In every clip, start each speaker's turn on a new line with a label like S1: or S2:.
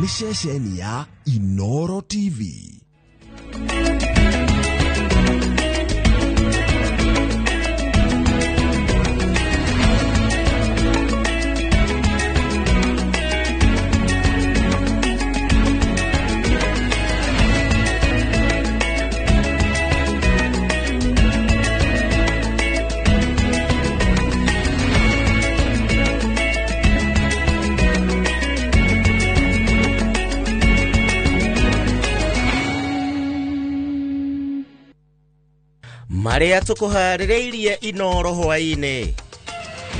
S1: Nĩ ceceni ya Inoro TV.
S2: Marĩa tũkũharĩrĩirie Inoro hwaĩ-inĩ.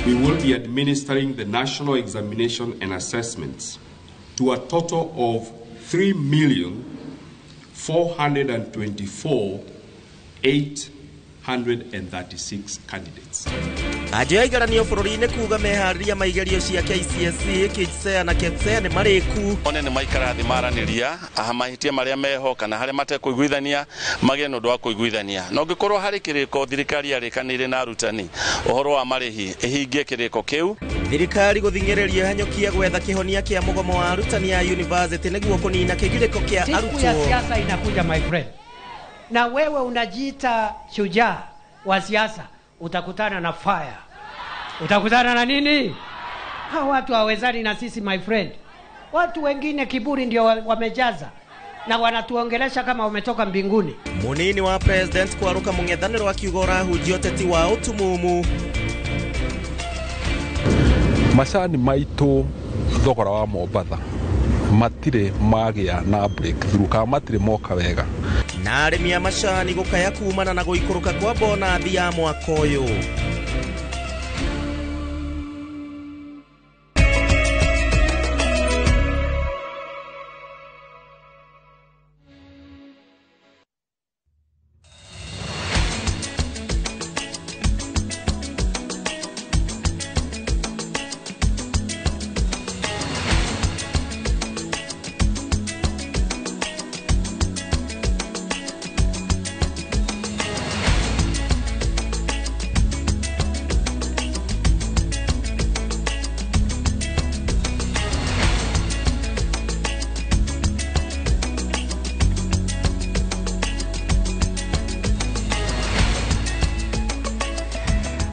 S3: We will be administering the national examination and assessments to a total of 3,424,836 candidates.
S2: Kanjũ ya igeranio bũrũri-inĩ kuga meharĩria ma igerio cia KCSE, KJSEA na KPSEA nĩ marĩku.
S4: One nĩ maikara thĩ maranĩria aha mahĩtia marĩa meho kana harĩa matekũiguithania magĩe na ũndũ wa kũiguithania. Na ũngĩkorwo harĩ kĩrĩko thirikari yarĩkanĩire na arutani ũhoro wa marĩhi ĩhingie kĩrĩko kĩu.
S2: Thirikari gũthing'ĩrĩria hanyũkia gwetha kĩhonia kĩa mũgomo wa arutani a university nĩguo kũnina kĩgirĩko kĩa
S5: Siku ya
S2: arutwo.
S5: siasa inakuja my friend, na wewe unajiita shujaa wa siasa, utakutana na fire, utakutana na nini? Hawa watu hawezani na sisi my friend. Watu wengine kiburi ndio wamejaza na wanatuongelesha kama wametoka mbinguni.
S2: Munini wa president kwaruka mũng'ethanĩro akiuga ũrahunjia ũteti wa ũtumumu.
S6: Macani maitũ thogora wa Mombatha matirĩ magĩa na breakthrough kana matirĩ moka wega.
S2: Na arĩmi a macani gũkaya kumana na gũikũrũka kwa bonathi ya mwaka ũyũ.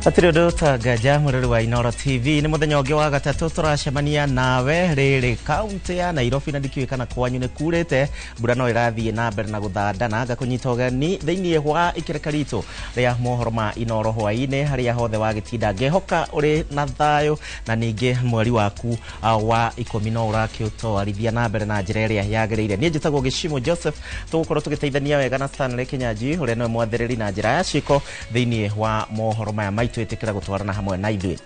S2: Hatirĩ ũndũ ũtanganja mũrori wa Inoro TV. Nĩ mũthenya ũngĩ wa gatatũ tũracemania nawe rĩrĩ kaunti ya Nairobi, na ndikĩũĩ kana kwanyu nĩ kurĩte, mbura no ĩrathiĩ na mbere na gũthandana. Ngakũnyita ũgeni thĩinĩ wa ikereka ritũ rĩa mohoro ma Inoro hwaĩ-inĩ, harĩa hothe wagĩtinda. Ngehoka ũrĩ na thayũ, na ningĩ mweri waku wa ikũmi no ũrakĩũtwarithia na mbere na njĩra ĩrĩa yagĩrĩire. Niĩ njĩtagwo Gĩcimo Joseph, tũgũkorwo tũgĩteithania wega na Stanley Kinyanjui ũrĩa nĩwe mwathĩrĩri na njĩra ya ciĩko thĩinĩ wa mohoro maya maitũ. Ĩtĩkĩra gũtwarana hamwe na ithuĩ.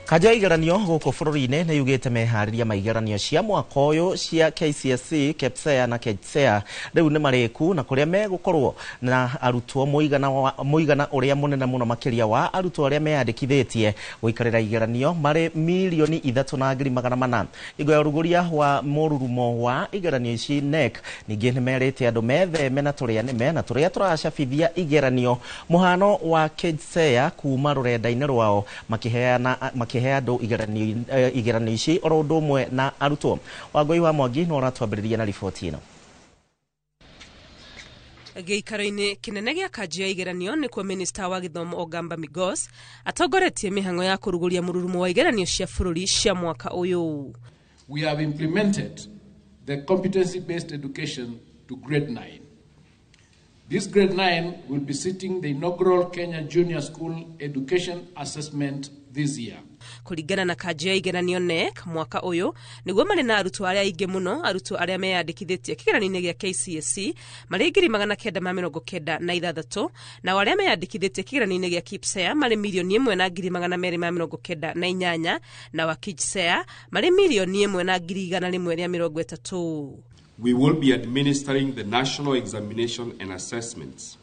S2: Kanjũ ya igeranio gũkũ bũrũri-inĩ nĩ yugĩte meharĩria ma igeranio cia mwaka ũyũ cia KCSE, KPSEA na KJSEA rĩu nĩ marĩku, na kũrĩa megũkorwo na arutwo mũigana ũrĩa mũnene mũno makĩria wa arutwo arĩa meyandĩkithĩtie gũikarĩra igeranio marĩ 3,400,000. Hingo ya ũrugũria wa mũrurumo wa igeranio ici KNEC ningĩ nĩ merĩte andũ metheme na tũrĩa nĩme na tũrĩa tũracabithia igeranio mũhano wa KJSEA kuma rũrenda-inĩ rwao, makĩheana andũ igeranio ici oro ũndũ ũmwe na arutwo. Wangũi wa Mwangi no ũratwambĩrĩria na riboti ĩno.
S7: Gĩikaro-inĩ kĩnene gĩa kanjũ ya igeranio nĩkuo minista wa gĩthomo Ogamba Migos atongoretie mĩhang'o ya kũrugũria mũrurumo wa igeranio cia bũrũri cia mwaka ũyũ.
S8: We have implemented the competency-based education to grade 9. This grade 9 will be sitting the inaugural Kenya Junior School Education Assessment this year.
S7: Kũringana na kanjũ ya igeranio KNEC, mwaka ũyũ nĩguo marĩ na arutwo arĩa aingĩ mũno, arutwo arĩa meyandĩkithĩtie kĩgeranio-inĩ gĩa KCSE marĩ 996,000, nao arĩa meyandĩkithĩtie kĩgeranio-inĩ gĩa KPSEA marĩ 1,298,000, na wa KJSEA marĩ 1,130,000.
S3: We will be administering the national examination and assessments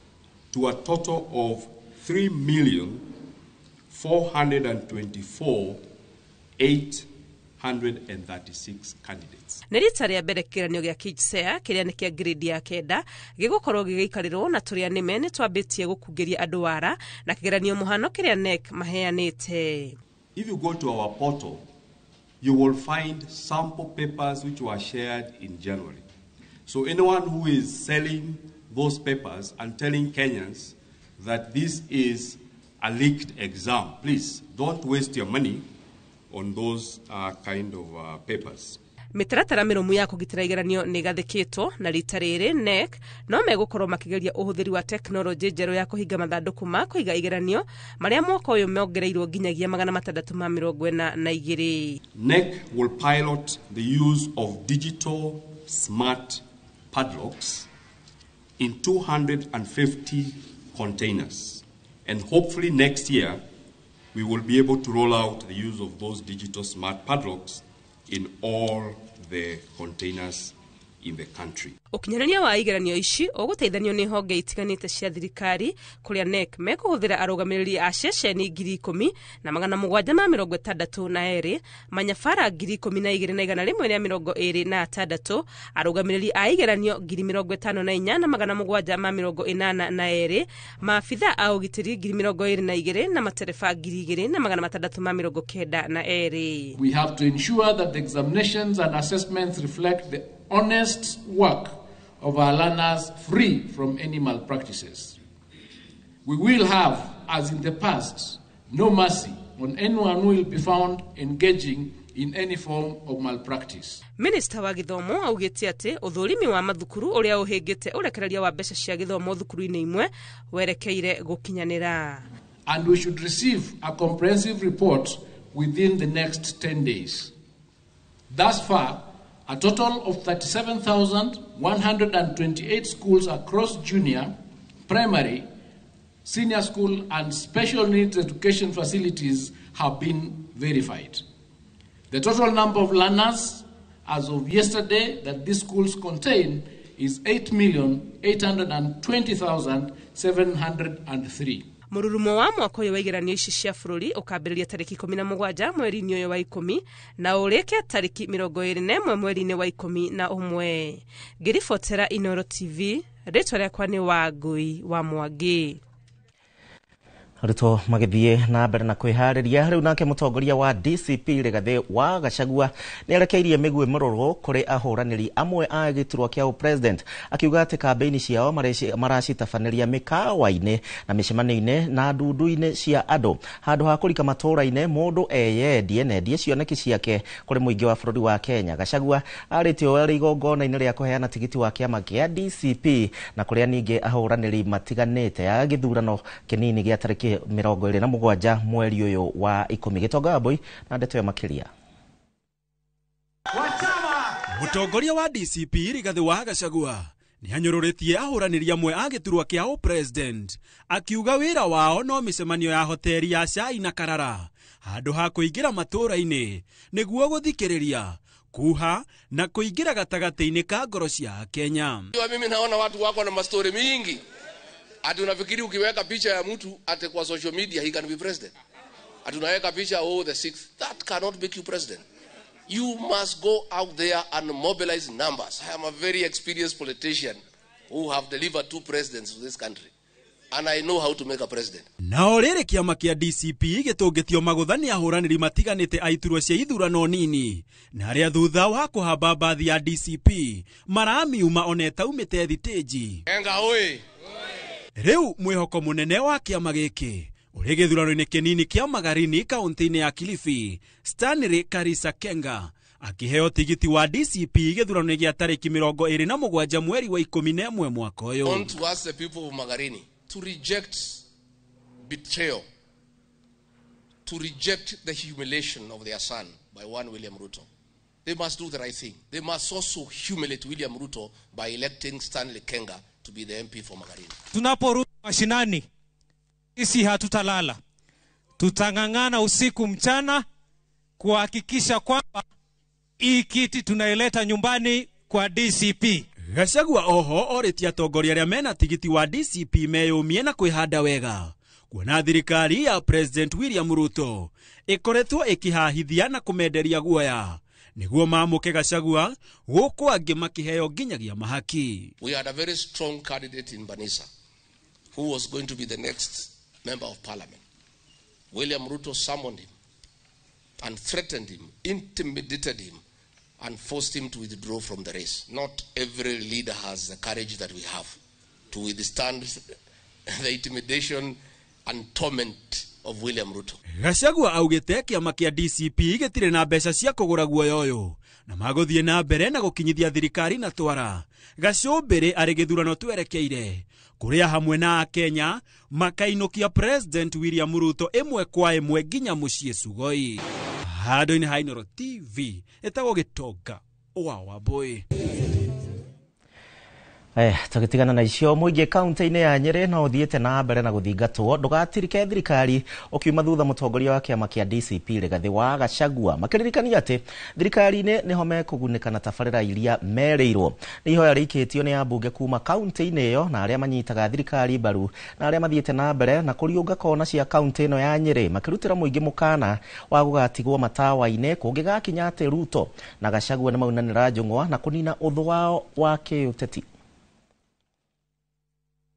S3: to a total of 3,424,836 candidates.
S7: Nĩ rita rĩa mbere kĩgeranio gĩa KJSEA kĩrĩa nĩ kĩa grade ya kenda gĩgũkorwo gĩgĩikarĩrwo na tũrĩa nĩme nĩ twambĩtie gũkungĩria andũ wara na kĩgeranio mũhano kĩrĩa KNEC maheanĩte.
S3: If you go to our portal, you will find sample papers which were shared in January. So anyone who is selling those papers and telling Kenyans that this is a leaked exam, please don't waste your money on those kind of papers.
S7: Mĩtaratara mĩrũmu ya kũgitĩra igeranio nĩ ĩgathĩkĩtwo na rita rĩrĩ KNEC no megũkorwo makĩgeria ũhũthĩri wa tekinoronjĩ njerũ ya kũhinga mathandũkũ ma kũiga igeranio marĩa mwaka ũyũ mongereirwo nginyagia 642.
S3: KNEC will pilot the use of digital smart padlocks in 250 containers, and hopefully next year we will be able to roll out the use of those digital smart padlocks in all the containers in the country.
S7: Ũkinyanĩria wa igeranio ici ũgũteithanio nĩ honge itiganĩte cia thirikari kũrĩa KNEC mekũhũthĩra arũgamĩrĩri a ceceni 10,762, manyabara 12,126, arũgamĩrĩri a igeranio 54,782, maabitha a ũgitĩri 22,000 na matereba 2,692.
S8: We have to ensure that the examinations and assessments reflect the honest work of our learners, free from any malpractices. We will have, as in the past, no mercy on anyone who will be found engaging in any form of malpractice.
S7: Minister wa gĩthomo augĩte atĩ ũthũrimi wa mathukuru ũrĩa ũhĩngĩte ũrekereria wa mbeca cia gĩthomo thukuru-inĩ imwe werekeire gũkinyanĩra.
S8: And we should receive a comprehensive report within the next 10 days. Thus far, a total of 37,128 schools across junior, primary, senior school and special needs education facilities have been verified. The total number of learners as of yesterday that these schools contain is 8,820,703.
S7: Mũrurumo wa mwaka ũyũ wa igeranio ici cia bũrũri ũkambĩrĩria tarĩki 17 mweri-inĩ ũyũ wa 10 na ũrĩke tarĩki 21 mweri-inĩ wa 11. Ngĩribotera Inooro TV, rĩtwa rĩakwa nĩ Wangui wa Mwangi.
S2: Arutwo magĩthiĩ na mbere na kwĩharĩria rĩu nake mũtongoria wa DCP Rigathĩ wa Gachagua nĩarekeirie mĩguĩ mĩrũrũ kũrĩ ahũranĩri amwe a gĩturwa kĩa president, akiuga atĩ kambĩini ciao maracitabanĩria mĩkawa-inĩ na mĩcemanio-inĩ na ndundu-inĩ cia andũ handũ ha kũrika matũũra-inĩ mũndũ eyendie na endie cioneki ciake kũrĩ mũingĩ wa bũrũri wa Kenya. Gachagua arĩtie ũũ arĩ igongona-inĩ rĩa kũheana tigiti wa kĩama kĩa DCP na kũrĩa ningĩ ahũranĩri matiganĩte a gĩthurano kĩnini gĩa tarĩki 27 mweri ũyũ wa 10. Gĩtonga wa Mbui na ndeto ĩyo makĩria.
S9: Mũtongoria wa DCP Rigathĩ wa Gachagua nĩanyũrũrĩtie ahũranĩri amwe a gĩturwa kĩa president, akiuga wĩra wao no mĩcemanio ya hoteri ya cai na karara handũ ha kũingĩra matũũra-inĩ nĩguo gũthikĩrĩria kuha na kũingĩra gatagatĩ-inĩ ka ngoro cia Kenya.
S10: Mimi naona watu wako na mastori mingi. Ati unafikiri ukiweka picha ya mtu ati kwa social media he can be president. Ati unaweka picha, oh, the sixth, that cannot make you president. You must go out there and mobilize numbers. I am a very experienced politician who have delivered 2 presidents to this country. And I know how to make a president.
S9: Nao rĩrĩ kĩama kĩa DCP gĩtũngĩtio magũtha nĩ ahũranĩri matiganĩte a iturwa cia ithurano nini na arĩa thutha wa kũhamba mbathi ya DCP maramiuma ona ĩtaumĩte thitĩnji.
S10: Enga oi.
S9: Rĩu mwĩhoko mũnene wa kĩama gĩkĩ ũrĩ gĩthurano-inĩ kĩnini kĩa Magarini kaunti-inĩ ya Kilifi, Stanley Karisa Kenga akĩheo tigiti wa DCP gĩthurano-inĩ gĩa tarĩki 27 mweri wa 11 mwaka ũyũ.
S10: Want to ask the people of Magarini to reject betrayal, to reject the humiliation of their son by one William Ruto. They must do the right thing. They must also humiliate William Ruto by electing Stanley Kenga to be the MP for Magarini.
S11: Tunaporudi mashinani, sisi hatutalala. Tutang'ang'ana usiku mchana kuhakikisha kwamba hii kiti tunaileta nyumbani kwa DCP.
S9: Gachagua oho orĩtie atongoria arĩa mena tigiti wa DCP meyũmie na kwĩhanda wega kuona thirikari ya President William Ruto ĩkoretwo ĩkĩhahithia na kũmenderia guoya nĩguo mamũke Gachagua gũkũ angĩ makĩheo nginyagia mahaki.
S10: We had a very strong candidate in Banisa who was going to be the next member of parliament. William Ruto summoned him and threatened him, intimidated him, and forced him to withdraw from the race. Not every leader has the courage that we have to withstand the intimidation and torment of William Ruto.
S9: Gachagua augite kiama kia DCP gĩtirĩ na mbeca cia kũgũra guoya ũyũ na magũthiĩ na mbere na gũkinyithia thirikari na twara gacũmbĩrĩ arĩ gĩthurano twerekeire kũrĩa hamwe na Akenya makainũkia President William Ruto ĩmwe kwa ĩmwe nginya mũciĩ Sugoi. Handũ-inĩ ha Inooro TV ĩtagwo Gĩtonga wa Wambũi.
S2: Tũgĩtigana na icio mũingĩ kaunti-inĩ ya Nyĩrĩ no ũthiĩte na mbere na gũthingatwo ndũgatirike thirikari ũkiuma thutha mũtongoria wa kĩama kĩa DCP Rigathĩ wa Gachagua makĩririkania atĩ thirikari-inĩ nĩho mekũgunĩka na tabarĩra iria merĩirwo. Nĩ ihoya rĩikĩtio nĩ ambunge kuma kaunti-inĩ ĩyo na arĩa manyitaga thirikari mbaru na arĩa mathiĩte na mbere na kũriũnga kona cia kaunti ĩno ya Nyĩrĩ makĩrutĩra mũingĩ mũkana wa gũgatigwo matawa-inĩ kũngĩgakinya atĩ Ruto na Gachagua nĩ maunanĩra njũng'wa na kũnina ũthũ wao wa kĩũteti.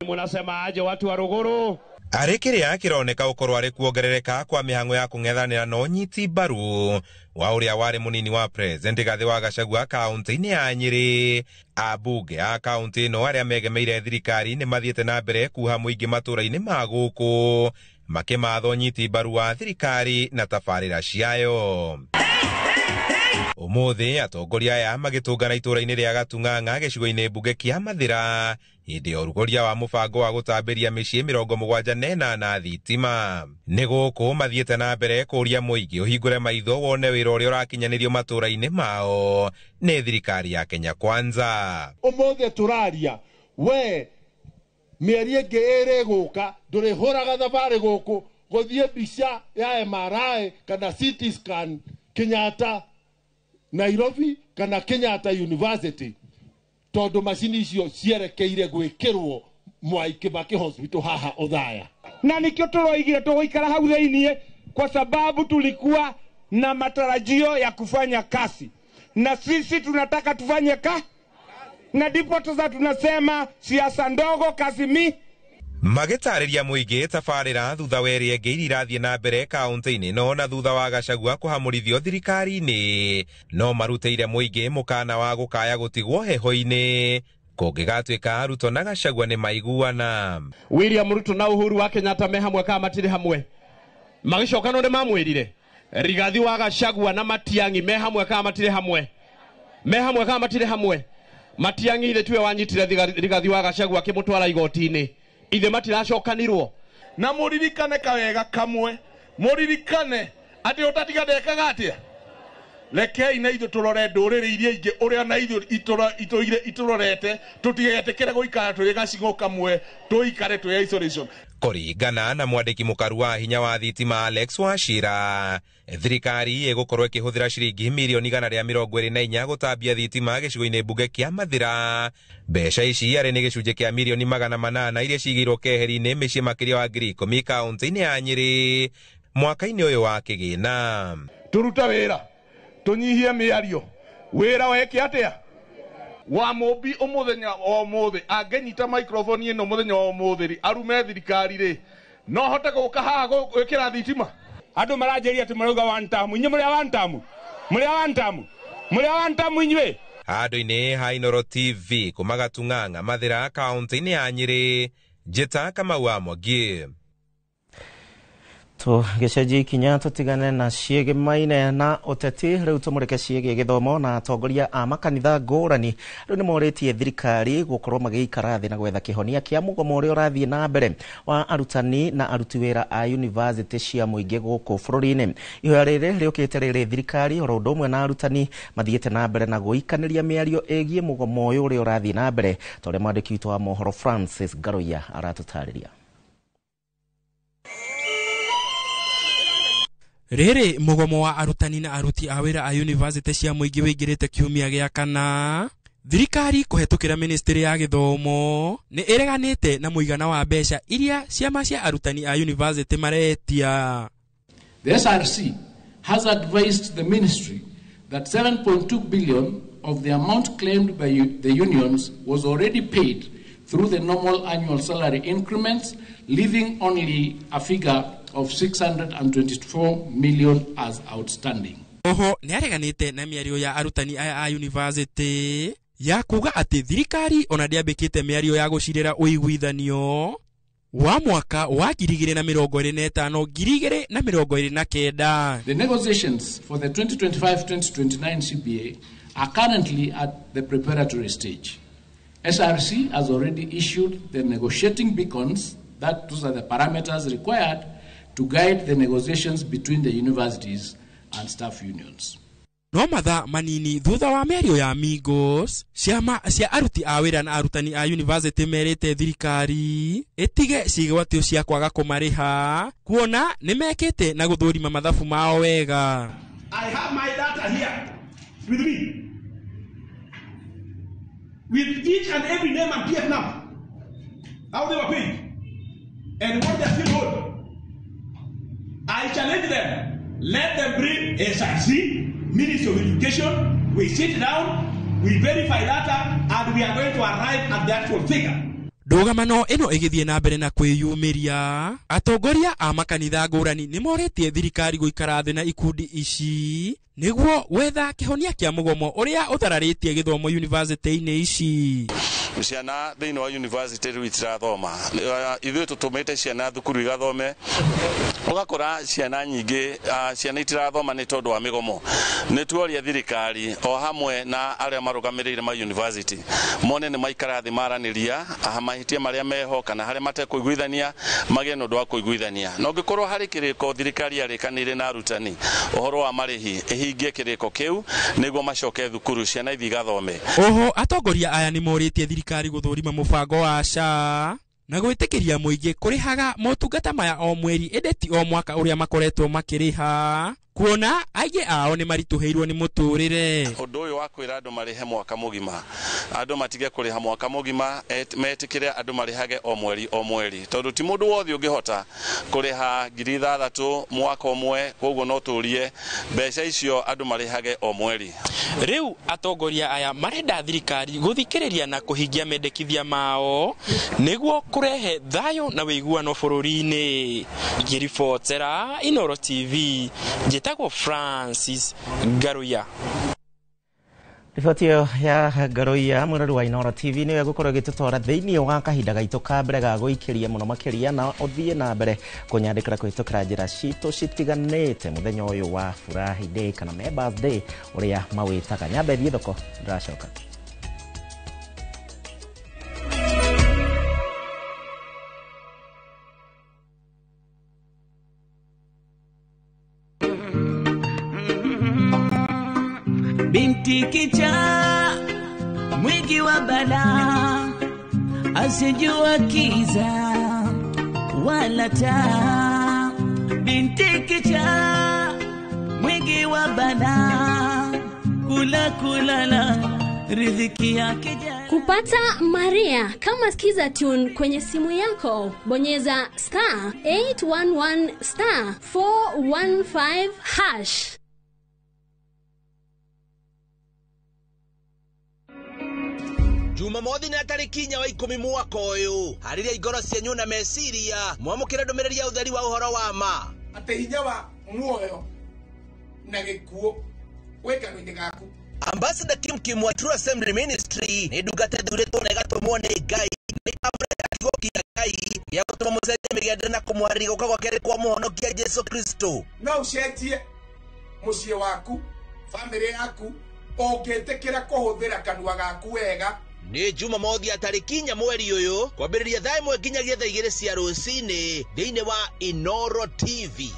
S12: Munasema aje watu wa Ruguru?
S13: Arĩ kĩrĩa kĩroneka gũkorwo arĩ kuongerereka kwa mĩhang'o ya kũng'ethanĩra na ũnyiti mbaru wa ũrĩa warĩ mũnini wa President Rigathĩ wa Gachagua kaunti-inĩ ya Nyĩrĩ. Ambunge a kaunti ĩno arĩa megemeire thirikari nĩ mathiĩte na mbere kuha mũingĩ matũũra-inĩ ma gũkũ makĩmatha ũnyiti mbaru wa thirikari na tabarĩra ciayo. Ũmũthĩ atongoria aya magĩtũngana itũũra-inĩ rĩa Gatung'ang'a gĩcigo-inĩ mbunge kĩa Mathĩra hĩndĩ ya ũrugũria wa mũbango wa gũtambĩria mĩciĩ 78 thitima. Nĩ gũkũ mathiĩte na mbere kũũria mũingĩ ũhingũre maitho wone wĩra ũrĩa ũrakinyanĩrio matũũra-inĩ mao nĩ thirikari ya Kenya Kwanza.
S14: Ũmũthĩ tũraria we mĩeri ĩngĩ ĩrĩ gũka ndũrĩhũraga thabarĩ gũkũ gũthiĩ mbica ya MRI kana CT scan Kenyatta Nairobi kana Kenyatta University tondu macini icio cierekeire gwikirwo Mwai Kibaki Hospital haha Othaya.
S12: Na nikio turoigire tuguikara hau thiini kwa sababu tulikuwa na matarajio ya kufanya kazi, na sisi tunataka tufanye kazi, na ndipo sasa tunasema siasa ndogo kazi mi.
S13: Magĩtarĩria mũingĩ tabarĩra thutha wa ĩrĩa ĩngĩ iria irathiĩ na mbere kaunti-inĩ no na thutha wa Gachagua kũhamũrithio thirikari-inĩ no marutĩire mũingĩ mũkana wa gũkaya gũtigwo heho-inĩ kũngĩgatuĩka Ruto na Gachagua nĩ maiguana.
S12: William Ruto na Uhuru wa Kenyatta me hamwe kana matirĩ hamwe? Magĩcoka no nĩ mamwĩrire Rigathi wa Gachagua na Matiang'i me hamwe kana matirĩ hamwe? Me hamwe kana matirĩ hamwe? Matiang'i ithe tiwe wanyitire Rigathi wa Gachagua akĩmũtwara igoti-inĩ, ithe matiracokanirwo.
S14: Na muririkane kawega kamwe, muririkane ati utatiga ndekaga atia. Rekei na ithuĩ tũrore ndũrĩrĩ iria ingĩ ũrĩa na ithuĩ itũire itũrorete, tũtigetĩkĩre gũikara tũrĩ gacigo kamwe, tũikare twĩ isolation.
S13: Kũringana na mwandĩki mũkaru wa hinya wa thitima Alex Wachira, thirikari ĩgũkorwo ĩkĩhũthĩra ciringi mirioni 124 gũtambia thitima gĩcigo-inĩ mbunge kĩa Mathĩra. Mbeca ici arĩ nĩ gĩcunjĩ kĩa mirioni 800 iria cigĩirwo keheri-inĩ mĩciĩ makĩria wa 10,000 kaunti-inĩ ya Nyĩrĩ mwaka-inĩ ũyũ wa kĩgĩna.
S14: Tũrute wĩra, tũnyihie mĩario, wĩra weke atĩa? Wa Mũmbi ũmũthenya wa ũmũthĩ angĩnyita microphone ĩno mũthenya wa ũmũthĩ rĩ, arume thirikari rĩ, no hote gũka haha gwĩkĩra thitima?
S12: Andũ maranjĩria atĩ marauga one term, inyuĩ mũrĩ a one term, mũrĩ a one term, mũrĩ a one term inyuĩ.
S13: Handũ-inĩ ha Inooro TV kuma Gatung'ang'a Mathĩra kaunti-inĩ ya Nyĩrĩ, Njĩta Kamau wa Mwangi.
S2: Tũgĩcenjia ikinya tũtigane na ciĩgĩmaine na ũteti rĩu tũmũrĩke ciĩgiĩ gĩthomo na atongoria a makanitha ngũrani rĩu nĩmorĩtie thirikari gũkorwo magĩikara thĩ na gwetha kĩhonia kĩa mũgomo ũrĩa ũrathiĩ na mbere wa arutani na aruti wĩra a yunivasĩtĩ cia mũingĩ gũkũ bũrũri-inĩ. Ihoya rĩrĩ rĩũkĩte rĩrĩ thirikari oro ũndũ ũmwe na arutani mathiĩte na mbere na gũikanĩria mĩario ĩgiĩ mũgomo ũyũ ũrĩa ũrathiĩ na mbere ta ũrĩa mwandĩki witũ wa mohoro Francis Ngaruiya aratũtarĩria.
S15: Rĩrĩ mũgomo wa arutani na aruti a wĩra a yunivasĩtĩ cia mũingĩ wĩingĩrĩte kiumia gĩa kana, thirikari kũhetũkĩra ministry ya gĩthomo nĩ ĩreganĩte na mũigana wa mbeca iria ciama cia arutani a yunivasĩtĩ maretia.
S8: The SRC has advised the ministry that 7.2 billion of the amount claimed by the unions was already paid through the normal annual salary increments, leaving only a figure of 624 million as outstanding.
S15: Oho nĩareganĩte na mĩario ya arutani aya a university ya kuga atĩ thirikari ona ndĩambĩkĩte mĩario ya gũcirĩra ũiguithanio wa mwaka wa 2025 2029.
S8: The negotiations for the 2025-2029 CBA are currently at the preparatory stage. SRC has already issued the negotiating beacons, that those are the parameters required to guide the negotiations between the universities and staff unions.
S15: No mathaa manini thutha wa mĩario ya Migos, ciama cia aruti a wĩra na arutani a university merĩte thirikari ĩtige cigwatio cia kwaga kũmarĩha kuona nĩmekĩte na gũthũrima mathabu mao wega.
S16: I have my data here with me, with each and every name and PF number, how they were paid and what they are still owed. I challenge them. Let them bring SRC, Ministry of Education. We sit down, we verify data, and we are going to arrive at the actual figure.
S15: Ndũgamano ĩno ĩgĩthiĩ na mbere na kwĩyumĩria, atongoria a makanitha ngũrani nĩmorĩtie thirikari gũikara thĩ na ikundi ici nĩguo gwetha kĩhonia kĩa mũgomo ũrĩa ũthararĩtie gĩthomo yunivasĩtĩ-inĩ ici.
S4: Ciana thĩinĩ wa university rĩu itirathoma, ithuĩ tũtũmĩte ciana thukuru igathome, ũgakora ciana nyingĩ ciana itirathoma nĩ tondũ wa mĩgomo. Nĩ tuoria thirikari o hamwe na arĩa marũgamĩrĩire ma university mone nĩ maikara thĩ maranĩria mahĩtia marĩa meho kana harĩa matekũiguithania magĩe na ũndũ wa kũiguithania. Na ũngĩkorwo harĩ kĩrĩko thirikari yarĩkanĩire na arutani ũhoro wa marĩhi ĩhingie kĩrĩko kĩu nĩguo macoke thukuru ciana ithiĩ igathome.
S15: Oho atongoria aya nĩmorĩtie thirikari gũthũrima mũbango wa SHA na gwĩtĩkĩria mũingĩ kũrĩhaga motungata maya o mweri ĩndĩ ti o mwaka ũrĩa makoretwo makĩrĩha kuona aingĩ ao nĩ maritũhĩirwo nĩ mũtũrĩre.
S4: Ũndũ ũyũ wa kwĩra andũ marĩhe mwaka mũgima, andũ matige kũrĩha mwaka mũgima, metĩkĩre andũ marĩhage o mweri o mweri, tondũ ti mũndũ wothe ũngĩhota kũrĩha 6,000 mwaka ũmwe, koguo no tũrie mbeca icio andũ marĩhage o mweri.
S15: Rĩu atongoria aya marenda thirikari gũthikĩrĩria na kũhingia mendekithia mao nĩguo kũrehe thayũ na ũiguano bũrũri-inĩ. Ngĩribotera Inooro TV, njĩtagwo Francis Ngaruiya.
S2: Riboti ĩyo ya Ngaruiya mwĩrori wa Inooro TV nĩyo ĩgũkorwo ĩgĩtũtwara thĩinĩ wa kahinda gaitũ ka mbere ga gũikĩria mũno makĩria, na ũthiĩ na mbere kũnyandĩkĩra kũhĩtũkĩra njĩra citũ citiganĩte mũthenya ũyũ wa Furahi Day kana Members Day ũrĩa mawĩtaga. Nyambe thiĩ thoko, ndĩracoka.
S17: Binti kichaa mwingi wa balaa, asijua kiza wala taa. Binti kichaa mwingi wa balaa, kula kulala riziki yake.
S18: Kupata Maria kama Skiza Tune kwenye simu yako, bonyeza star 811 star 415 hash.
S19: Jumamothi na tariki 4 wa 10 mwaka ũyũ, harĩria ingoro cianyu na meciria mwamũkĩre ndũmĩrĩri ya ũtheri wa ũhoro wa ma
S20: atĩ hinya wa muoyo na gĩkuũ wĩ kanua-inĩ gaku.
S19: Ambassador Kim Kim wa True Assembly Ministry nĩ ndungata ĩthurĩtwo na ĩgatũmwo nĩ Ngai nĩ amũre kiugo kĩa Ngai gĩa gũtũma mũcenjie mĩgendere na kũmũharĩria gũka gwa kerĩ kwa mũhonokia Jesũ Kristo.
S20: No ũcenjie mũciĩ waku, bamĩrĩ yaku, ũngĩtĩkĩra kũhũthĩra kanua gaku wega.
S19: Nĩ Jumamothi ya tariki 4 mweri ũyũ kwambĩrĩria thaa 1 nginyagia thaa 2 cia rũcinĩ thĩinĩ wa Inooro TV.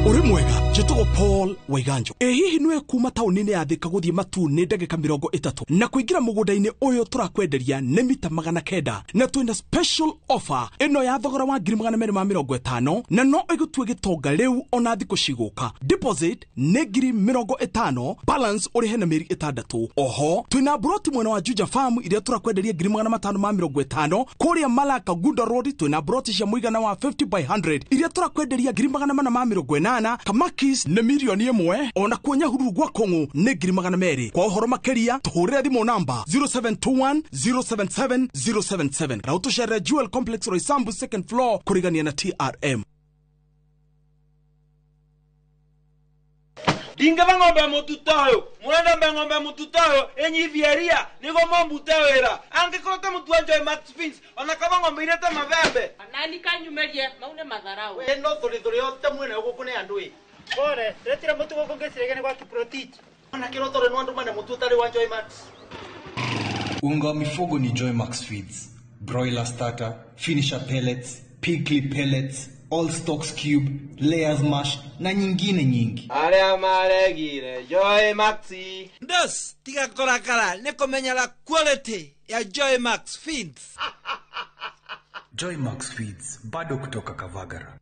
S21: Ũrĩ mwega, njĩtagwo Paul Waiganjo. Ĩ hihi nĩwe kuma taũni-inĩ ya Thika gũthiĩ Matuu nĩ ndagĩka 30 na kũingĩra mũgũnda-inĩ ũyũ tũrakwenderia nĩ mita 900 na twĩna special offer ĩno ya thogora wa 250,000 na no ĩgũtue gĩtonga rĩu ona thikũ cigũka. Deposit nĩ 50,000, balance ũrĩhe na mĩeri 6. Oho twĩna broti mwena wa Juja Farm iria tũrakwenderia 550,000. Kũrĩa Malaka Gunda Road twĩna broti cia mũigana wa 50 by 100 iria tũrakwenderia 480,000. Kamaki Kicukis nĩ 1,000,000 ona kuo Nyahururu gwa Kong'u nĩ 200,000. Kwa ũhoro makĩria tũhũrĩre thimũ namba 0721 077 077 na ũtũcerere Jewel Complex Roysambu second floor kũrigania na TRM.
S1: Ndingĩba ng'ombe mũtuta ũyũ mũrenda mbe ng'ombe mũtuta ũyũ ĩnyithie ria nĩguo mũmbute wĩra angĩkorwo ta mũtu wa Joy Max Beans ona kaba ng'ombe irĩte mabembe
S22: nani kanyumerie mau nĩ matharau
S1: ĩno thũrĩthũrĩ yothe mwene gũkũ nĩ andũ ĩ
S23: pore retire mũtu gũkũ ngĩciragia nĩ gwa Kiprotich
S1: ona kĩroto rĩ no andũ mane mũtu ũtarĩ wa Joy Max.
S24: Unga wa mifugo ni Joy Max Feeds, broiler starter, finisher pellets, pigly pellets, all stocks cube, layers mash na nyingine nyingi.
S1: Arĩa maregire Joy Max.
S25: Ndos tiga kũrakara nĩ kũmenyera quality ya Joy Max Feeds.
S24: Joy Max Feeds bado kutoka Kavagara.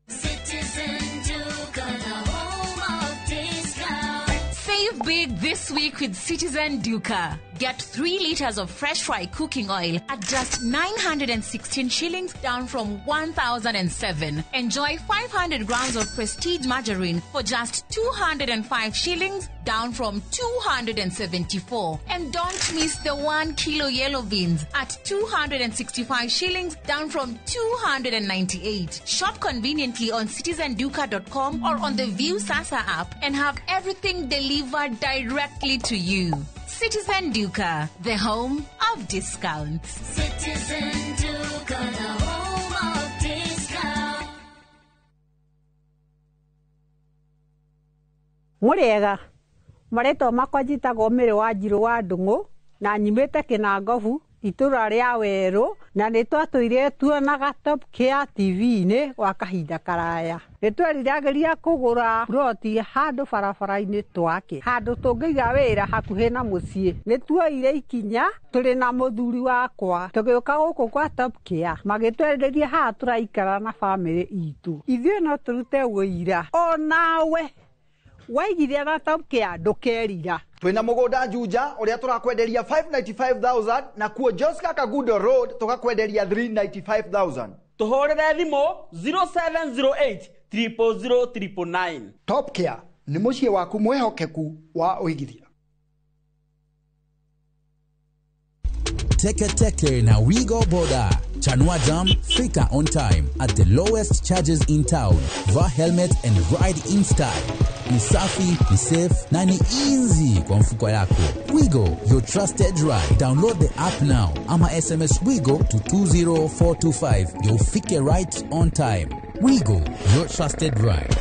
S18: Citizen Duka, the home of discount.
S26: Save big this week with Citizen Duka. Get 3 liters of fresh fry cooking oil at just 916 shillings, down from 1,007. Enjoy 500 grams of Prestige margarine for just 205 shillings, down from 274. And don't miss the 1 kilo yellow beans at 265 shillings, down from 298. Shop conveniently on citizenduka.com or on the View Sasa app and have everything delivered directly to you. Citizen Duka, the home of discounts.
S18: Citizen Duka, the home of discounts.
S27: Mũrĩega, marĩtwa makwa njĩtagwo Mĩrĩ wa Njirũ wa Ndung'u na nyumĩte Kĩnangobu itũra rĩa werũ na nĩ twatũire tuonaga Top Care TV-inĩ gwa kahinda karaya. Nĩ tweriragĩria kũgũra ploti handũ barabara-inĩ twake, handũ tũngĩiga wĩra hakuhĩ na mũciĩ. Nĩ tuoire ikinya tũrĩ na mũthuri wakwa tũgĩũka gũkũ kwa Top Care, magĩtwenderia haha tũraikara na bamĩrĩ itũ. Ithuĩ no tũrute wũira onawe waigithia na Top Care ndũkerira.
S28: Twina mugunda Juja uria turakwenderia 595,000 na kuo Joska Kagudo Road tukakwenderia 395,000.
S1: Tuhurire thimu 0708 000 999.
S28: Top Care ni muciĩ waku mwihokeku wa uigithia.
S29: Teke Teke na Wigo Boda. Chanua Jam, fika on time at the lowest charges in town. Vaa helmet and ride in style. Ni safi, ni safe na ni easy kwa mfuko yako. Wigo, your trusted ride. Download the app now ama SMS Wigo to 20425. You'll fike right on time. Wigo, your trusted ride.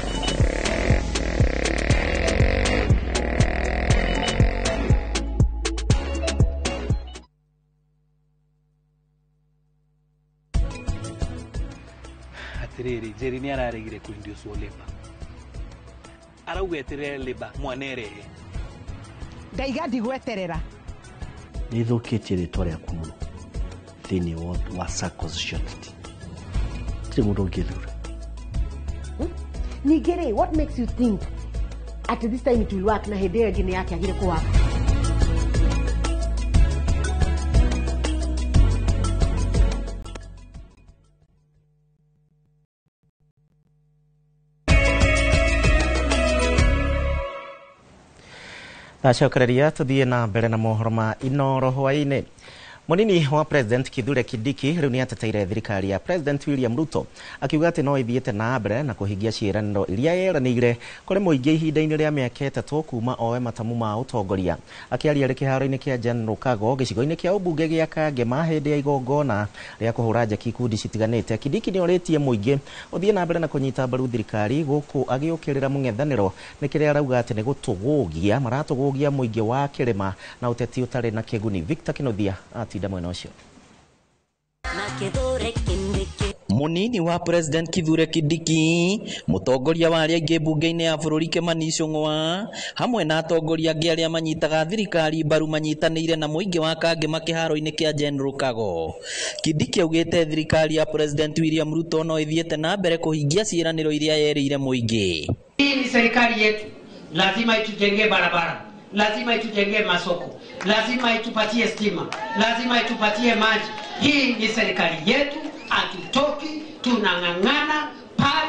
S30: Atiriri, Jerry nĩ araregire kũindiũcwo leba. Arauga eterere leba mwana erehe.
S31: Ndaiga ndigweterera.
S32: Nĩ thũkĩtie rĩtwa rĩaku mũno thĩinĩ wa SACCOs cia ũteti. Gũtirĩ mũndũ ũngĩthura.
S33: Ningĩ rĩ, what makes you think at this time it will work na hĩndĩ ĩyo ĩngĩ nĩ yakĩagire kũwaka?
S2: Acokereria tuthiĩ na mbere na mohoro ma Inoro hwaĩ-inĩ. Munini wa President Kithure Kindiki rĩu nĩ ateteire thirikari ya President William Ruto akiuga atĩ no ĩthiĩte na mbere na kũhingia ciĩranĩro iria yeranĩire kũrĩ mũingĩ ihinda-inĩ rĩa mĩaka 3 kuma oe matamu ma ũtongoria. Akĩaria arĩ kĩharo-inĩ kĩa General Kago gĩcigo-inĩ kĩa ũmbunge gĩa Kangema hĩndĩ ya igongona rĩa kũhũra njeki ikundi citiganĩte, Kindiki nĩ orĩtie mũingĩ ũthiĩ na mbere na kũnyita mbaru thirikari gũkũ agĩũkĩrĩra mũng'ethanĩro nĩ kĩrĩa arauga atĩ nĩ gũtũgũgia maratũgũgia mũingĩ wa kĩrĩma na ũteti ũtarĩ na kĩguni. Victor Kinothia atinda mwena ũcio.
S34: Munini wa President Kithure Kindiki, mutongoria wa arĩa aingĩ mbunge-inĩ ya bũrũri Kimani Ichung'wa, hamwe na atongoria angĩ arĩa manyitaga thirikari mbaru manyitanĩire na mũingĩ wa Kangema kĩharo-inĩ kĩa General Kago. Kindiki augĩte thirikari ya President William Ruto no ĩthiĩte na mbere kũhingia ciĩranĩro iria yerĩire mũingĩ.
S5: Hii ni serikali yetu, lazima itujengee barabara, lazima itujengee masoko, lazima itupatie stima, lazima itupatie maji. Hii ni serikali yetu, hatutoki, tunang'ang'ana pale.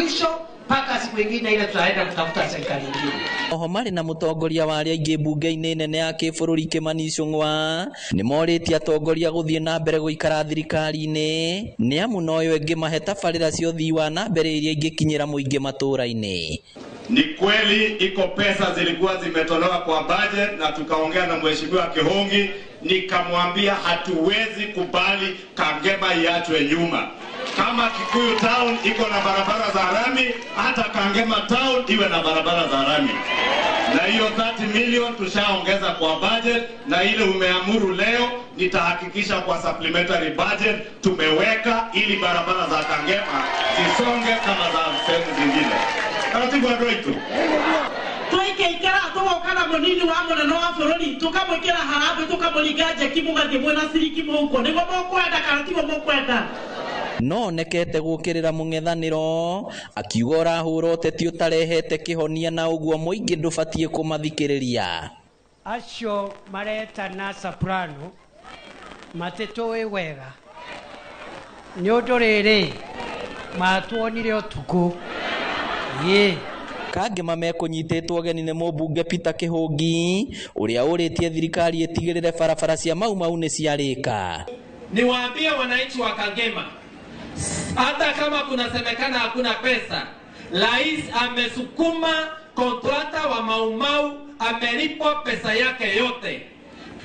S5: mwisho mpaka siku ingine ile tutaenda kutafuta serikali ingine.
S34: Oho marĩ na mũtongoria wa arĩa aingĩ mbunge-inĩ nene ya kĩbũrũri Kimani Ichung'wa nĩ morĩtie atongoria gũthiĩ na mbere gũikara thirikari-inĩ nĩ amu noyo ĩngĩmahe tabarĩra cia ũthii wa na mbere iria ingĩkinyĩra mũingĩ matũũra-inĩ.
S3: Ni kweli iko pesa zilikuwa zimetolewa kwa budget, na tukaongea na Mheshimiwa Kihongi, nikamwambia hatuwezi kubali Kangema iachwe nyuma. Kama Kikuyu town iko na barabara za rami, hata Kangema town iwe na barabara za rami. Na hiyo 30 million tushaongeza kwa budget, na ile umeamuru leo nitahakikisha kwa supplementary budget tumeweka ili barabara za Kangema zisonge kama za sehemu zingine. Taratibu andũ
S4: twaikaikara tũgoka na mũnini wa mũnene wa bũrũri tũkamwĩkĩra harambĩ tũkamũringa njeki mũgathiĩ mwĩna ciringi mũhuko nĩguo mũkwenda kana tiguo mũkwenda.
S34: No onekete gũkĩrĩra mũng'ethanĩro akiuga ũrahũra ũteti ũtarehete kĩhonia na ũguo mũingĩ ndũbatiĩ kũmathikĩrĩria.
S5: Acio maretana soprano matitũĩ wega nĩ ũndũ rĩrĩ matuonire ũtukũ.
S34: Kangema mekũnyitĩtwo ũgeni nĩ mũmbunge Peter Kihũngi ũrĩa ũrĩtie thirikari ĩtigĩrĩre barabara cia Mau Mau nĩ ciarĩka.
S6: Niwaambie wananchi wa Kangema, hata kama kunasemekana hakuna pesa, rais amesukuma kontrata wa Mau Mau, amelipwa pesa yake yote.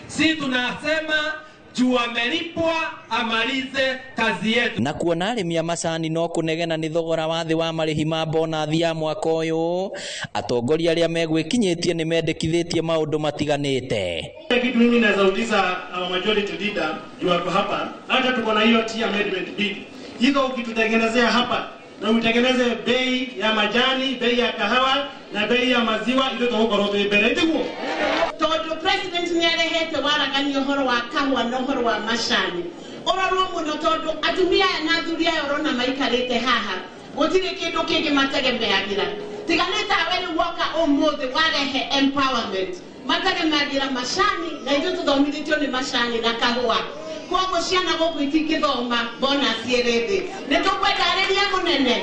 S6: Si tunasema juu amelipwa amalize kazi yetu.
S34: Na kuona arĩmi a macani no kũnegena nĩ thogora wa thĩ wa marĩhi ma bonathi ya mwaka ũyũ, atongoria arĩa megwĩkinyĩtie nĩ mendekithĩtie maũndũ matiganĩte.
S7: Kitu mimi naweza uliza our majority leader juu ako hapa, hata tuko na hiyo tea amendment bill hizo, ukitutengenezea hapa na utengeneze bei ya majani, bei ya kahawa na bei ya maziwa, ithuĩ tũgũkorwo twĩ mbere tiguo.
S22: Tondu president nĩ arehete waragania ũhoro wa kahũa na ũhoro wa macani ũrorwo mũno, tondu atumia aya na athuri aya ũrona maikarĩte haha gũtirĩ kĩndũ kĩngĩ mategemeagĩra tiga nĩ tawe rĩu woka ũmũthĩ warehe empowerment mategemeagĩra macani, na ithuĩ tũthomithĩtio nĩ macani na kahũa, koguo ciana gũkũ itingĩthoma bonus ĩrĩ thĩ. Nĩ tũkwenda arĩria mũnene.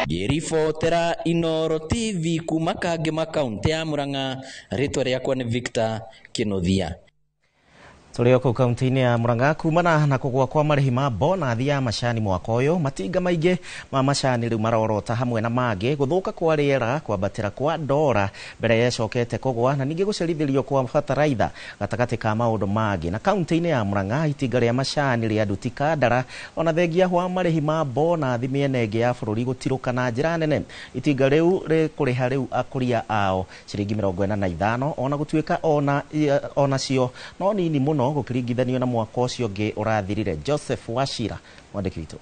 S34: Ngĩribotera Inooro TV kuma Kangema kaunti ya Murang'a, rĩtwa rĩakwa nĩ Victor Kĩnuthia.
S2: Tũrĩ o kũu kaunti-inĩ ya Murang'a kumana na kũgũa kwa marĩhi ma bonathi ya macani mwaka ũyũ, matinga maingĩ ma macani rĩu marorota hamwe na mangĩ gũthũka kwa rĩera, kwambatĩra kwa ndora mbere yecokete kũgũa na ningĩ gũcerithĩrio kwa bataraitha gatagatĩ ka maũndũ mangĩ. Na kaunti-inĩ ya Murang'a itinga rĩa macani rĩa Nduti Kandara ona thengia wa marĩhi ma bonathi mĩena ĩngĩ ya bũrũri gũtirũka na njĩra nene, itinga rĩu rĩkũrĩha rĩu akũria ao ciringi 45 ona gũtuĩka onacio no nini mũno gũkĩringithanio na mwaka ũcio ũngĩ ũrathirire. Joseph Wachira mwandĩki witũ.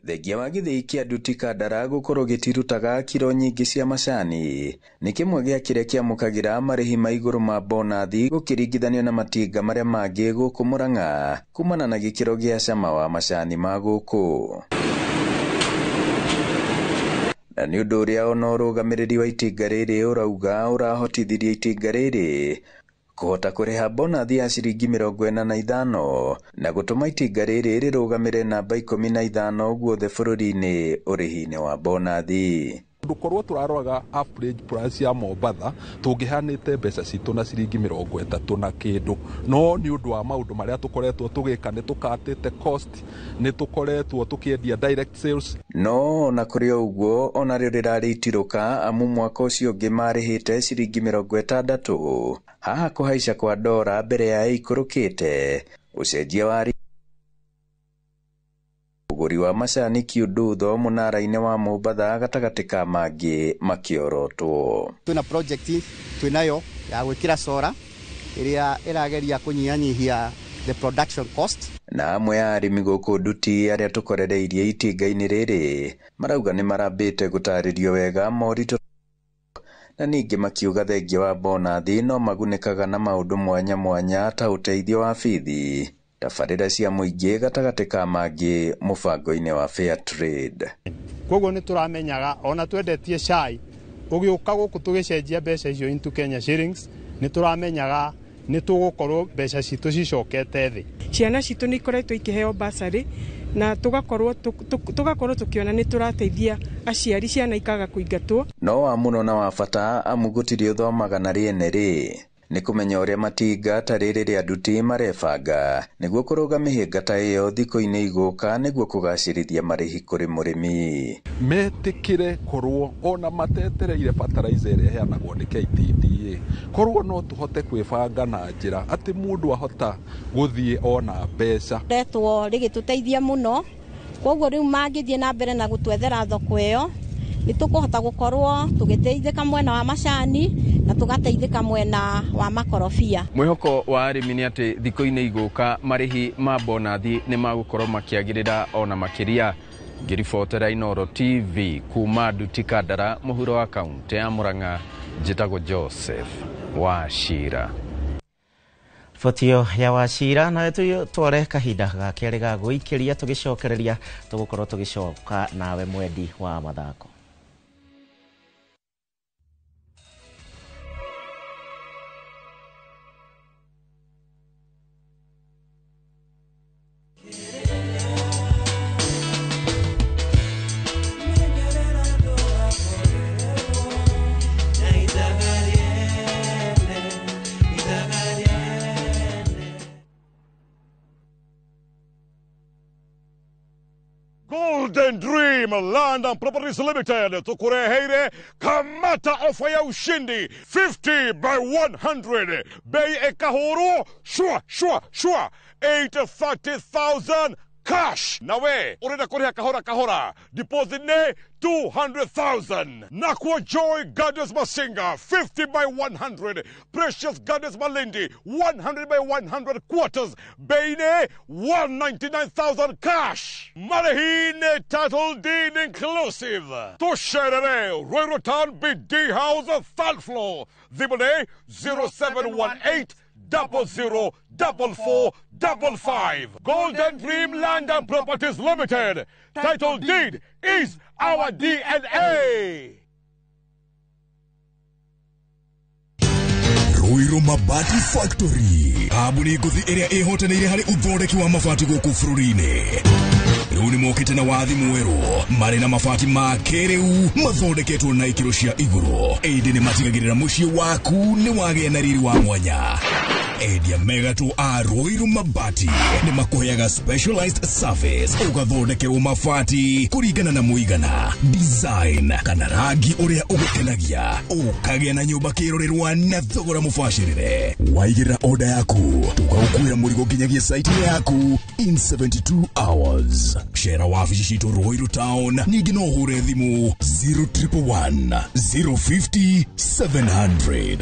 S8: Thengia wa gĩthĩi kĩa Nduti Kandara gũkorwo gĩtirutaga kiro nyingĩ cia macani nĩ kĩmwe gĩa kĩrĩa kĩamũkagĩra marĩhi ma igũrũ ma bonathi gũkĩringithanio na matinga marĩa mangĩ gũkũ Murang'a kumana na gĩkĩro gĩa cama wa macani ma gũkũ. Na nĩ ũndũ ũrĩa ona ũrũgamĩrĩri wa itinga rĩrĩ ũrauga ũrahotithirie itinga rĩrĩ kũhota kũrĩha bonathi ya ciringi 45 na gũtũma itinga rĩrĩ rĩrũgamĩre namba 15 guothe bũrũri-inĩ ũrĩhi-inĩ wa bonathi.
S9: Ndũkorwo tũraroraga average price ya Mombatha tũngĩhanĩte mbeca citũ na ciringi 30 na kĩndũ, no nĩ ũndũ wa maũndũ marĩa tũkoretwo tũgĩka nĩ tũkatĩte cost, nĩ tũkoretwo tũkĩendia direct sales.
S8: No ona kũrĩ o ũguo onarĩo rĩrarĩ itirũka amu mwaka ũcio ũngĩ marĩhĩte ciringi 60. Haha kũhaica kwa ndora mbere ya ĩikũrũkĩte ũcenjia wa ũgũri wa macani kiundutho mũnara-inĩ wa Mombatha gatagatĩ ka mangĩ makĩorotwo.
S10: Twĩna project twĩnayo ya gwĩkĩra sora ĩrĩa ĩrageria kũnyihanyihia the production cost.
S8: Na amwe a arĩmi gũkũ Nduti arĩa tũkorereirie itinga-inĩ rĩrĩ marauga nĩ marambĩte gũtarĩrio wega moritũ na ningĩ makiuga thengia wa bonathi no magunĩkaga na maũndũ mwanya mwanya ta ũteithio wa bithi, tabarĩra cia mũingĩ gatagatĩ ka mangĩ mũbango-inĩ wa Fair Trade.
S11: Koguo nĩ tũramenyaga ona twendetie cai ũgĩũka gũkũ tũgĩcenjia mbeca icio into Kenya shillings, nĩ tũramenyaga nĩ tũgũkorwo mbeca citũ cicokete thĩ.
S12: Ciana citũ nĩ ikoretwo ikĩheo basarĩ Na tugakorwo tukiona ni turateithia aciari ciana ikaga kuingatwo.
S8: No wa muno na wa bata amu gũtirĩ ũthomaga na rĩene rĩ nĩ kũmenya ũrĩa matinga ta rĩrĩ rĩa nduti marebanga nĩguo kũrũga mĩhĩnga ta ĩyo thikũ-inĩ igũka nĩguo kũgacĩrithia marĩhi kũrĩ mũrĩmi.
S9: Metĩkĩre korwo ona matetereire fertilizer ĩrĩa ĩheanagwo nĩ KTDA, korwo no tũhote kwĩbanga na njĩra atĩ mũndũ ahota gũthiĩ ona mbeca.
S13: Retwo rĩgĩtũteithia mũno, koguo rĩu mangĩthiĩ na mbere na gũtwethera thoko ĩyo nĩ tũkũhota gũkorwo tũgĩteithĩka mwena wa macani na tũgateithĩka mwena wa makorobia.
S14: Mwĩhoko wa arĩmi nĩ atĩ thikũ-inĩ igũka marĩhi ma bonathi nĩ magũkorwo makĩagĩrĩra ona makĩria. Ngĩribotera Inooro TV kuma Nduti Kandara mũhuro wa kaunti ya Murang'a, njĩtagwo Joseph Wachira.
S2: Botio ya Wachira nawe tware kahinda ga kerĩ ga gũikĩria tũgĩcokereria tũgũkorwo tũgĩcoka nawe mwendi wa mathako.
S15: Golden Dream Land and Properties Limited tukureheire kamata ofa ya ushindi 50 by 100 bei ekahuru shwa shwa shwa 830,000 cash. Nawe urenda kuriha kahora kahora, deposit ne 200,000. Nakwa Joy Gardens Masinga 50 by 100, Precious Gardens Malindi 100 by 100 quarters, bei ne 199,000 cash. Marehine title deed inclusive. Tusherere Royal Town BD House third floor. Thimũ 0718 00 44 55. Golden Dream Land and Properties Limited. Title deed is our DNA.
S16: Ruiru Mabati Factory kambuni ngũthi ĩrĩa ĩhotanĩire harĩ ũthondeki wa mabati gũkũ bũrũri-inĩ. Rĩu nĩ mokĩte na wathi mwerũ marĩ na mabati ma kĩrĩu mathondeketwo na ikĩro cia igũrũ, ĩndĩ nĩ matigagĩrĩra mũciĩ waku nĩ wagĩa na riri wa mwanya. Endia megatũ a Ruiru Mabati nĩ makũheaga specialized service, ũgathondekerwo mabati kũringana na mũigana, design kana rangi ũrĩa ũgũkenagia, ũkagĩa na nyũmba kĩrorerwa na thogora mũbacĩrĩre. Waigĩrĩra order yaku tũgagũkuĩra mũrigo nginyagia site yaku in 72 hours. Cera wabici citũ Ruiru Town, ningĩ no ũhũre thimũ 0111 050 700.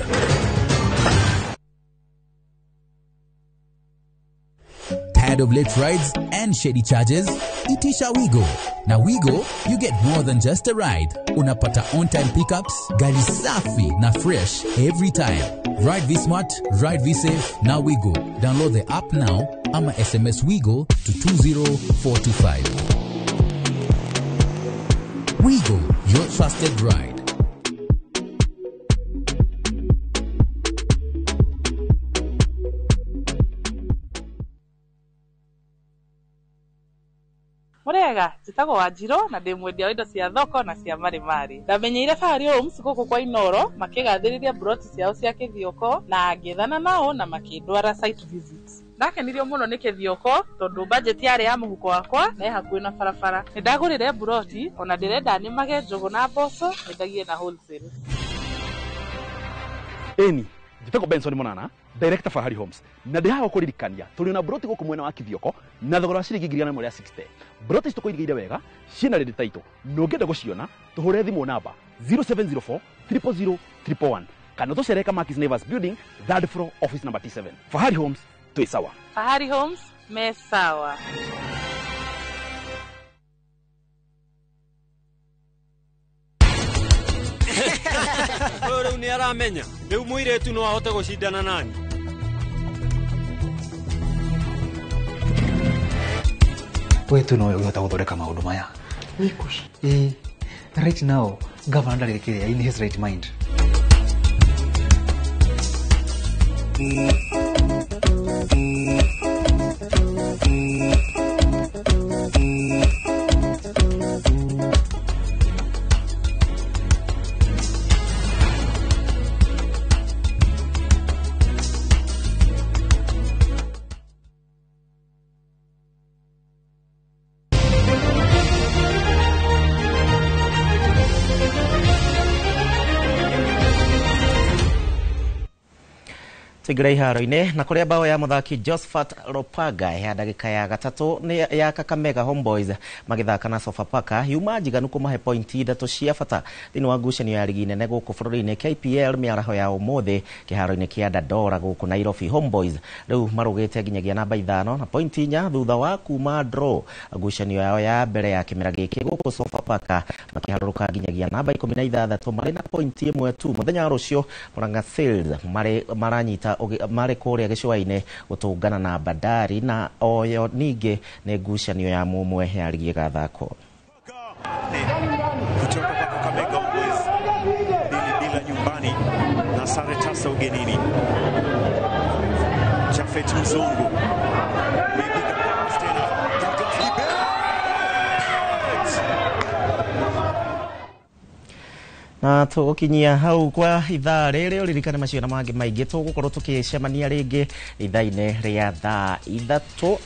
S29: Tired of late rides and shady charges? Itisha Wigo. Na Wigo, you get more than just a ride. Unapata on-time pickups, gari safi na fresh every time. Ride V Smart, ride V Safe, na Wigo. Download the app now ama SMS Wigo to 20425. Wigo, your trusted ride.
S17: Murega njĩtagwo Wanjirũ na ndĩ mwendia wa indo cia thoko na cia marimari. Ndamenyeire Fahari Homes gũkũ kwa Inooro makĩgathĩrĩria broti ciao cia Kĩthioko na ngĩethana nao na makĩndwara site visit. Ndakenirio mũno nĩ Kĩthioko tondũ budget yarĩ ya mũhuko wakwa na ĩ hakuhĩ na barabara. Nĩndagũrire broti ona ndĩrenda nĩmage njũgũ na mboco nyendagie na wholesale.
S18: Ĩni njĩtagwo Benson Monana, Director Fahari Homes, na ndĩ haha kũririkania tũrĩ na broti gũkũ mwena wa Kĩthioko na thogora wa ciringi 160. Broti ici tũkũirigĩire wega ciĩna ready title, na ũngĩenda gũciona tũhũre thimũ namba 0704 000 111 kana tũcere Kamakis Neighbors Building, third floor, office number T7. Fahari Homes, twĩ sawa.
S17: Fahari Homes me sawa.
S1: Rĩu nĩ aramenya rĩu mũirĩtu no ahote gũcindana nani.
S19: We tu nowe ũngĩhota gũthondeka maũndũ maya. Ĩĩ, right now governor ndarĩ kĩrĩa in his right mind.
S2: Tuingire iharo-inĩ na kũrĩa bao ya mũthaki Josephat Lopaga ya ndagĩka ya gatatũ nĩ ya Kakamega Homeboys magĩthaka na Sofapaka yuma njiganu kũmahe pointi ithatũ cia bata thĩinĩ wa ngucanio ya rigi nene gũkũ bũrũri-inĩ KPL mĩaraho ya ũmũthĩ kĩharo-inĩ kĩa Dandora gũkũ Nairobi. Homeboys rĩu marũgĩte nginyagia namba 5 na pointi 4 thutha wa kuma draw ngucanio yao ya mbere ya kĩmera gĩkĩ gũkũ Sofapaka makĩharũrũka nginyagia namba 16 marĩ na pointi 1 tu. Mũthenya wa rũciũ Murang'a Seals maranyita marĩ kũrĩa gĩcũa-inĩ gũtũngana na Bandari na oyo ningĩ nĩ ngucanio ya mũmwe ya rigi ĩgathakwo.
S3: Kutoka kwa Kakamega Homeboys 2-2 nyumbani na sare tasa ugenini. Jafet Mzungu ameipiga pass tena, Douglas Kibet.
S2: Na tũgũkinyia hau kwa ithaa rĩrĩ, ũririkane macio na mangĩ maingĩ tũgũkorwo tũkĩcemania rĩngĩ ithaa-inĩ rĩa thaa 3.